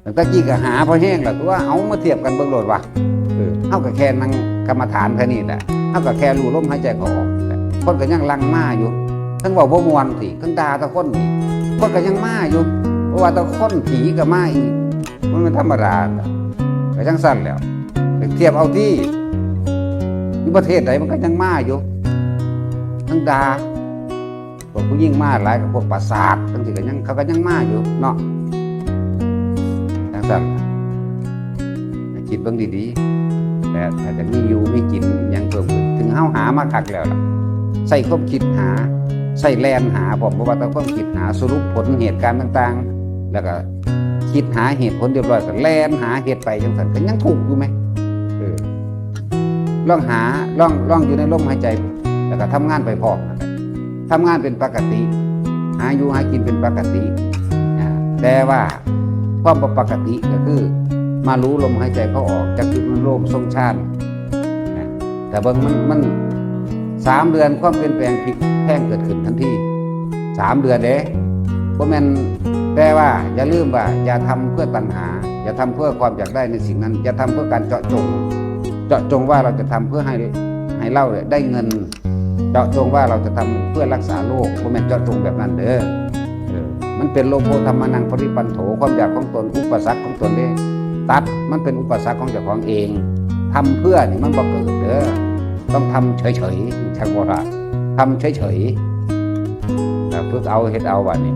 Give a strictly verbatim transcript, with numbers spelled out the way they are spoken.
ตั้งแต่กี้ก็หาพอแห้งแล้วตัว เอามาเทียบกันเบิ่งโลดว่า เออ เฮาก็แค่นั่งกรรมฐานแค่นี้แหละ เฮาก็แค่รู้ลมหายใจเข้าออกนี่แหละ คนก็ยังหลั่งมาอยู่ ทั้งเว้าบ่ม่วนสิ ทั้งด่าแต่คนอีก คนก็ยังมาอยู่ เพราะว่าแต่คนผีก็มาอีก มันเป็นธรรมดาน่ะ ก็จังซั่นแหล้ว เทียบเอาที่ อยู่ประเทศใดมันก็ยังมาอยู่ ทั้งด่า พวกผู้หญิงมาหลายกับพวกประสาทจังซี่ก็ยัง เขาก็ยังมาอยู่เนาะ จังซั่นล่ะ ให้คิดเบิ่งดีๆ แต่ถ้าจะมีอยู่มีกินอิหยังเพิ่มขึ้น ถึงเฮาหามาคักแล้วล่ะ ใช้ความคิดหา ใช้แล่นหาพร้อม บ่ว่าแต่ความคิดหา สรุปผลเหตุการณ์ต่างๆ แล้วก็คิดหาเหตุผลเรียบร้อย ก็แล่นหาเฮ็ดไปจังซั่น ก็ยังถูกอยู่แหม เออ ลองหา ลอง ลองอยู่ในลมหายใจ แล้วก็ทำงานไปพร้อมนั่นแหละ ทำงานเป็นปกติ หาอยู่หากินเป็นปกติ อ่า แต่ว่าความบ่ปกติก็คือ มารู้ลมหายใจเข้าออก จักจุดมันโล่งทรงฌาน นะ แต่เบิ่งมัน มัน สามเดือนความเปลี่ยนแปลงพลิกแพลงเกิดขึ้นทันที สามเดือนเด้ บ่แม่น แต่ว่าอย่าลืมว่าอย่าทำเพื่อตัณหา อย่าทำเพื่อความอยากได้ในสิ่งนั้น อย่าทำเพื่อการเจาะจง เจาะจงว่าเราจะทำเพื่อให้ ให้เราเนี่ยได้เงิน เจาะจงว่าเราจะทำเพื่อรักษาโรค บ่แม่นเจาะจงแบบนั้นเด้อ เออ มันเป็นโลโภธรรมานังปริปันโถ ความอยากของตน อุปสรรคของตนเด้ ตัด มันเป็นอุปสรรคของเจ้าของเอง ทำเพื่อนี่มันบ่เกิดเด้อ ต้องทำเฉยๆ จักว่า ทำเฉยๆ อ่า ฝึกเอาเฮ็ดเอาบัดนี้